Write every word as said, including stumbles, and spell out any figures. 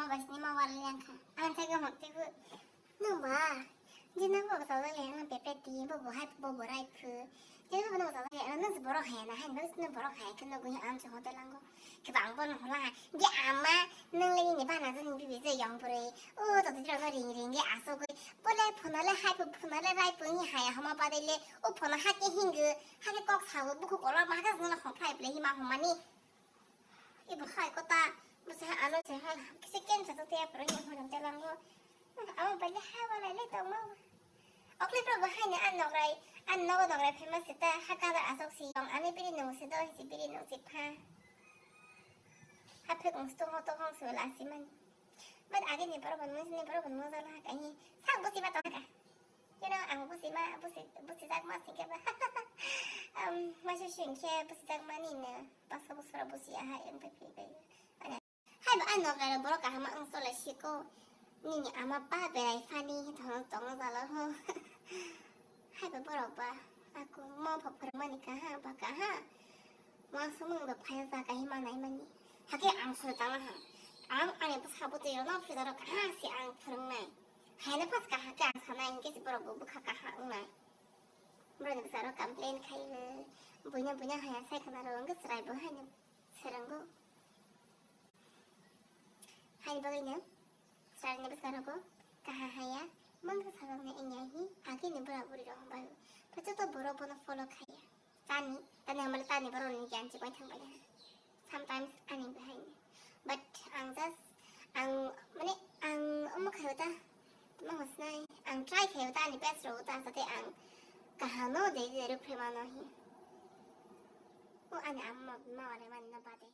Bai sini ma war liang kha. Ang sai gam hok tibu. Nung ba. Jina bo sa le ang pepe ti bo bo hai bo bo rai phu. Jina bo nung sa le ang nung boro hai na hai nung boro hai khe nung gui ang chu hotel ang go. Khe bang bo nung la. Ge ama nung le ni ba na jin bi bi je yong pure. O to ti ro ring ring ge aso gui. Bo le phone le hai phu phone le rai phu ni hai homa ba de le. O phone ha ke hing ge ha ke kok sa bo bu ko la ma ga jin hom phai ple hi ma hom mani. Ibo hai kota, bwsa ano se hai, kisa ken sa to te apro ni hojam te lango. Amo bale ha wala le tong mo. Okle pro bo hai ne an nograi, an nogo nograi famous se ta ha ka da asok si yong ane biri no se do si biri no se pha. Ha phe kong sto ho to kong se la si man. But age ni pro ban mo ni pro ban mo za la ka ni. Sa bo si ma to ka. You know, ang busi ma, busi, busi jak ma sing khe ba. Um, ma se sing khe busi jak ma ni ne. Basa busura busi aha yang pe pe pe. Hai ba ano kara borok kaham ang sola siko. Nini ama pa berai fani thong tong jalo ho. Hai ba borok ba. Aku mo phok phar mani kaha ba kaha. Mo sumung ba phaya ja kahi manai mani. Hake ang soi tang ha. Ang ani bwsa bwtwi rok no phidaro kaha si ang phwrwngnai. Haino pas kaha khe ang sana hinkhe se borok bo bwkha kaha wngnai. Borok ni bwsarok complain khai buino buino haya sai khna rw wngkhe chwrai bo haino swrwngo. Haini bagwino chwrai ni bwsarok bo kaha haya mangsa sajak ni wngya hi agini bura buri rok bai. Paito to borok bono follow khaiya. Tani, tani hamale tani borok ni giyan chikon thang bai. Sometimes ani bahai. But ang just, ang, mane, ang omo khayo ta, ma hosnai, ang try khayo ta ani best ro ta, jate ang kahano de de ru phema no hi. O ani amma ma wale mani na bade.